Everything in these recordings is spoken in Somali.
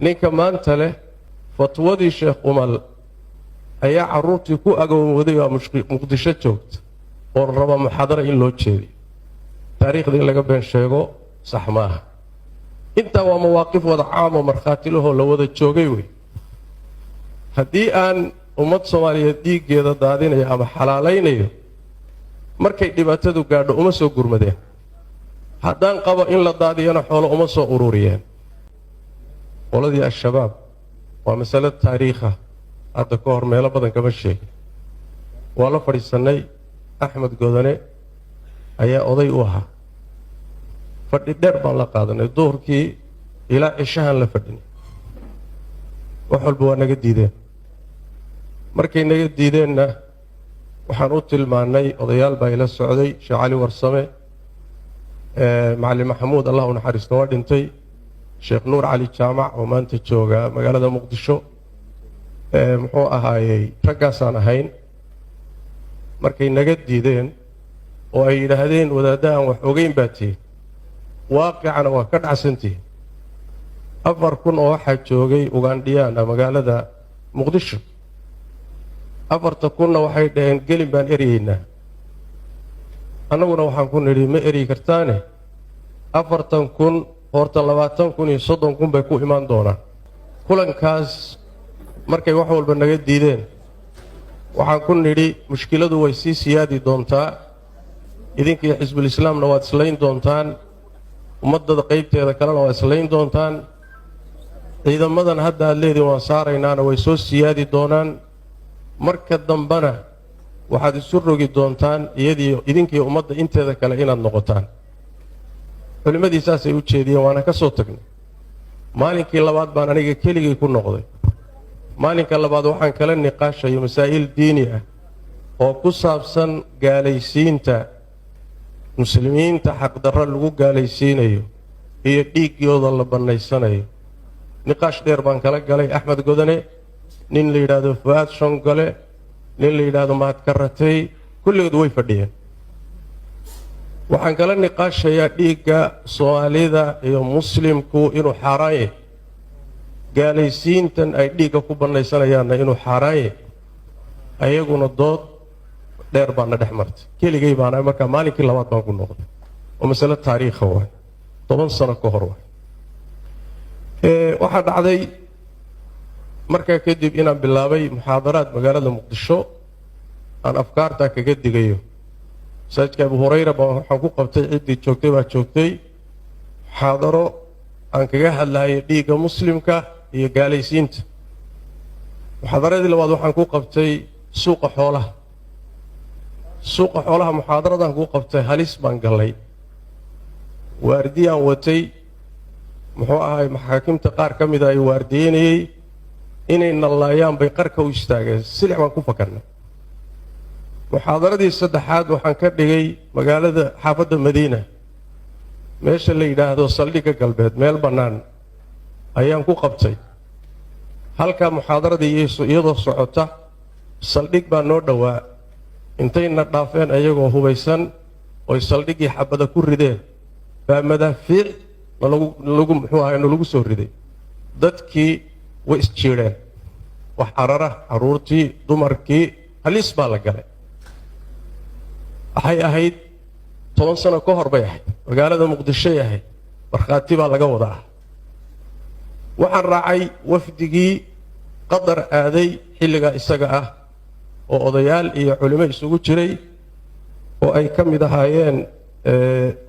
Ninka maanta leh fatwadii Sheekh Umal ayaa carruurtii ku agoomooday oo Muqdisho joogta oo raba muxaadaro in loo jeediyo, taariikhda in laga been sheego sax maaha. Intaa waa mawaaqif wada caamoo markhaatilahoo la wada joogay wey. Haddii aan ummad Soomaaliyeed dhiiggeeda daadinayo ama xalaalaynayo, markay dhibaatadu gaadho uma soo gurmadeen. Haddaan qabo in la daadiyana, xoolo uma soo ururiyeen. Qoladii Al-Shabaab waa masalo taariikha, hadda ka hor meelo badan kama sheegin. Waa la fadhiisannay, Axmed Godane ayaa oday u ahaa. Fadhi dheer baan la qaadanay, duhurkii ilaa cishahan la fadhinay. Wax walba waa naga diideen. Markay naga diideenna, waxaan u tilmaannay, odayaal baa ila socday, Sheekh Cali Warsame, Macalin Maxamuud, Allah u naxariisto, waa dhintay, Sheekh Nuur Cali Jaamac oo maanta jooga magaalada Muqdisho, muxuu ahaayey, raggaasaan ahayn. Markay naga diideen oo ay yidhaahdeen, "Wadaaddahan wax ogeyn baa tihin, waaqicana waa ka dhacsantihin," 4,000 oo waxaa joogay Ugandhiyaana magaalada Muqdisho. 4,000-na waxay dhaheen, "Gelin baan eryeynaa." Annaguna waxaan ku nidhi, "Ma eryi kartaane, 40,000 horta 20,000 iyo 30,000 bay ku imaan doonaan." Kulankaas markay wax walba naga diideen, waxaan ku nidhi, "Mushkiladu way sii siyaadi doontaa, idinkiiyo Xisbulislaamna waad islayn doontaan, ummaddada qaybteeda kalena waad islayn doontaan, ciidamadan hadda aad leedihin waan saaraynaana way soo siyaadi doonaan. Marka dambena waxaad isu rogi doontaan iyadii idinkiiyo ummadda inteeda kale inaad noqotaan." Culimmadii saasay u jeediyeen, waana ka soo tagnay. Maalinkii labaad baan aniga keligay ku noqday. Maalinka labaad waxaan kala niqaashayo masaa'il diini ah oo ku saabsan gaalaysiinta muslimiinta xaqdarro lagu gaalaysiinayo iyo dhiiggooda la bannaysanayo. Niqaash dheer baan kala galay Axmed Godane, nin la yidhaahdo Fu'aad Shongole, nin la yidhaahdo Mahadkaratey, kulligood way fadhiyeen. Waxaan kala niqaashayaa dhiigga Soomaalida iyo muslimku inuu xaaraan yahay, gaalaysiintan ay dhiigga ku bannaysanayaanna inuu xaaraan yahay. Ayaguna dood dheer baana dhex martay. Keligay baana markaa maalinkii labaad baan ku noqday, oo masale taariikha waay, 10 sano ka hor waay. Waxaa dhacday markaa kadib inaan bilaabay muxaadaraad magaalada Muqdisho aan afkaartaa kaga digayo. Masaajidka Abu Hurayra baa waxaan ku qabtay, ciddii joogtay baa joogtay, muxaadaro aan kaga hadlahayo dhiigga muslimka iyo gaalaysiinta. Muxaadaradii labaad waxaan ku qabtay Suuqa Xoolaha. Suuqa Xoolaha muxaadaradaan ku qabtay, halis baan gallay. Waardiyaan watay, muxuu ahay, maxaakimta qaar ka mida ay waardiyeynayey inay nallaayaan bay qarka u istaageen. Silix baan ku fakarnay. Muxaadaradii saddexaad waxaan ka dhigay magaalada xaafadda Madiina, meesha la yidhaahdo Saldhigga Galbeed, meel bannaan ayaan ku qabtay. Halkaa muxaadaradii iyadoo socota, saldhig baa noo dhowaa. Intayna dhaafeen ayagoo hubaysan oy saldhiggii xabada ku rideen baa madaafiic nalagu nalagu muxuu ahay nalagu soo riday. Dadkii way isjiidheen, wax carara, carruurtii, dumarkii, halis baa la galay. Waxay ahayd 10 sano ka hor bay ahayd, magaalada Muqdishoy ahayd, markhaati baa laga wada ah. Waxaan raacay wafdigii Qatar aaday xilligaa isaga ah, oo odayaal iyo culimo isugu jiray, oo ay ka mid ahaayeen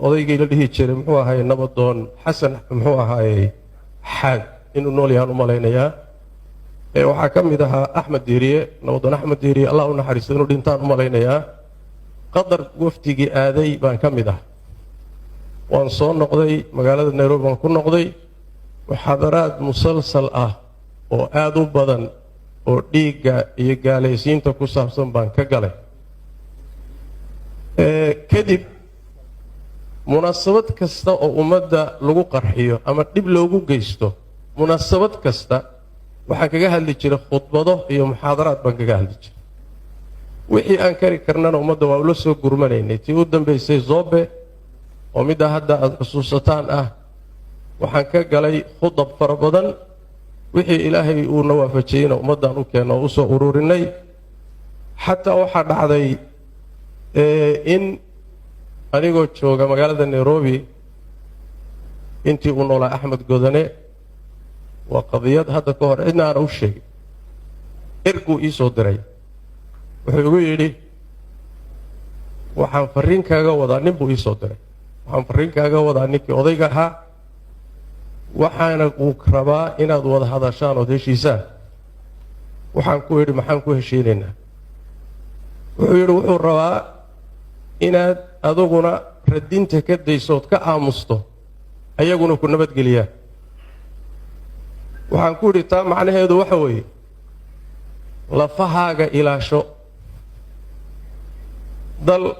odaygii la dhihi jiray, muxuu ahaye, Nabadoon Xasan, muxuu ahaayey, Xaad, inuu nool yahaan u malaynayaa. Waxaa ka mid ahaa Axmed Diiriye, Nabadoon Axmed Diiriye, Allah u naxariisto, inuu dhintaan u malaynayaa. Qatar wafdigii aaday baan ka mid ah. Waan soo noqday, magaalada Nairobi baan ku noqday. Muxaadaraad musalsal ah oo aada u badan oo dhiigga iyo gaalaysiinta ku saabsan baan ka galay. Kadib munaasabad kasta oo ummadda lagu qarxiyo ama dhib loogu geysto, munaasabad kasta waxaan kaga hadli jiray khudbado iyo muxaadaraad baan kaga hadli jiray. Wixii aan kari karnana ummadda waa ula soo gurmanaynay. Tii u dambaysay Zobe, oo middaa hadda aada xusuusataan ah, waxaan ka galay khudab fara badan. Wixii Ilaahay uuna waafajiyeyna ummaddaan u keenno oo usoo ururinay. Xataa waxaa dhacday in anigoo jooga magaalada Nairobi intii uu noolaa Axmed Godane, waa qadiyad hadda ka hor cidna aana u sheegin, erguu ii soo diray. Wuxuu igu yidhi, "Waxaan farriin kaaga wadaa." Nin buu ii soo diray. "Waxaan farriin kaaga wadaa ninkii odayga ahaa, waxaana uu rabaa inaad wada hadashaan ood heshiisaan." Waxaan ku idhi, "Maxaan ku heshiinaynaa?" Wuxuu yidhi, "Wuxuu rabaa inaad aduguna radinta ka dayso ood ka aamusto, ayaguna ku nabadgeliyaan." Waxaan ku idhi, "Taa macnaheedu waxa weeye lafahaaga ilaasho. Dal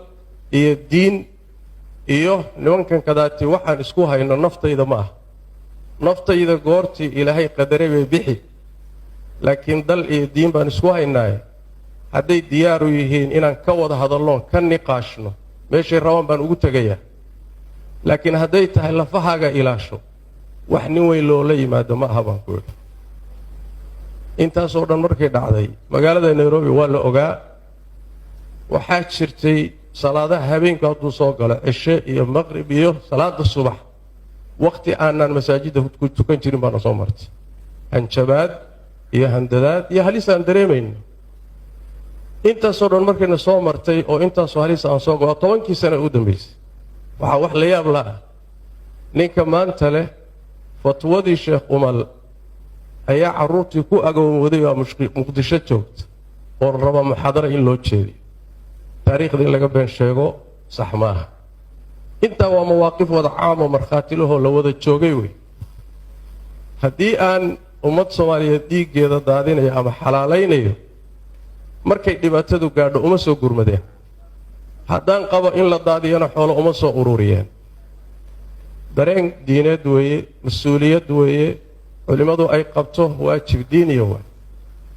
iyo diin iyo nimankan kadaati waxaan isku hayno naftayda ma ah. Naftayda goortii Ilaahay qadaray bay bixi, laakiin dal iyo diin baan isku haynaaye. Hadday diyaaru yihiin inaan ka wada hadalloon ka niqaashno, meeshay rabaan baan ugu tegayaa. Laakiin hadday tahay lafahaaga ilaasho, wax nin weyn loola yimaado ma aha," baan ku idhi. Intaasoo dhan markay dhacday, magaalada Nairobi waa la ogaa. Waxaa jirtay salaadaha habeenku hadduu soo galo, cishe iyo maqrib iyo salaada subax, wakhti aanaan masaajidda ku tukan jirin baana soo martay. Hanjabaad iyo handadaad iyo halis aan dareemayno. Intaasoo dhan markayna soo martay oo intaasoo halis aan soo go 10kii sana u dambaysay, waxaa wax la yaab la ah ninka maanta leh fatwadii Sheekh Umal ayaa carruurtii ku agoomooday baa Muqdisho joogta oo raba muxaadara in loo jeediyo. Taariikhda in laga been sheego sax maaha. Intaa waa mawaaqif wada caamo markhaatilahoo la wada joogay wey. Haddii aan ummad Soomaaliyeed dhiiggeeda daadinayo ama xalaalaynayo, markay dhibaatadu gaadho uma soo gurmadeen. Haddaan qabo in la daadiyana, xoolo uma soo ururiyeen. Dareen diineed weeye, mas-uuliyad weeye culimmadu ay qabto, waajib diiniya waay.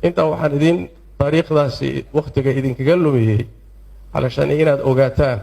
Intaa waxaan idiin taariikhdaasi wakhtiga idinkaga lumiyey calashaan inaad ogaataan.